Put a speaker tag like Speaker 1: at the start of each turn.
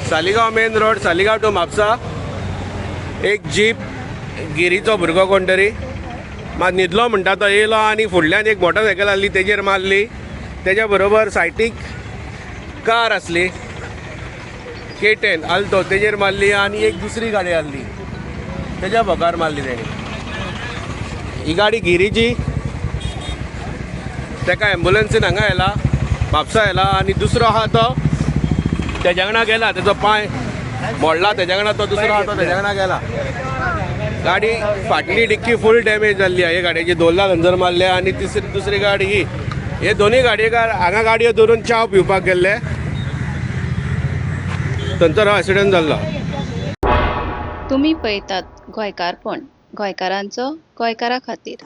Speaker 1: Saligao main road, Saligao to Mapusa. एक jeep गिरीचो भुरगो कोण तरी मात न्हिदलो म्हणटा तो येयलो आनी फुडल्यान एक मोटरसायकल आसली तेजेर मारली. तेज्या बरोबर सायटीक कार आसली K10 Alto, तेजेर मारली आनी एक दुसरी गाडी आसली तेज्या भोगार मारली तेणी. ही गाडी गिरीची, तेका एम्बुलन्सीन हांगा येयला, म्हापसा येयला. आनी दुसरो आहा तो तेज्या वांगडा गेला, तेजो पांय मोडला तेज्या वांगडा, तो दुसरो आहा तो तेज्या वांगडा गेला. गाडी फाटली डिक्की फूल डॅमेज जाल्ली आहे हे गाडयेची, दोनला थंयसर मारल्या. आनी तिसरी दुसरी गाडी ही, हे दोनूय गाडयेकार हांगा गाडयो दवरून च्याव पिवपाक गेल्ले, थंयसर हो एक्सिडंट जाल्लो.
Speaker 2: तुमी पळयतात गोंयकारपण, गोंयकारांचो गोंयकारा खातीर.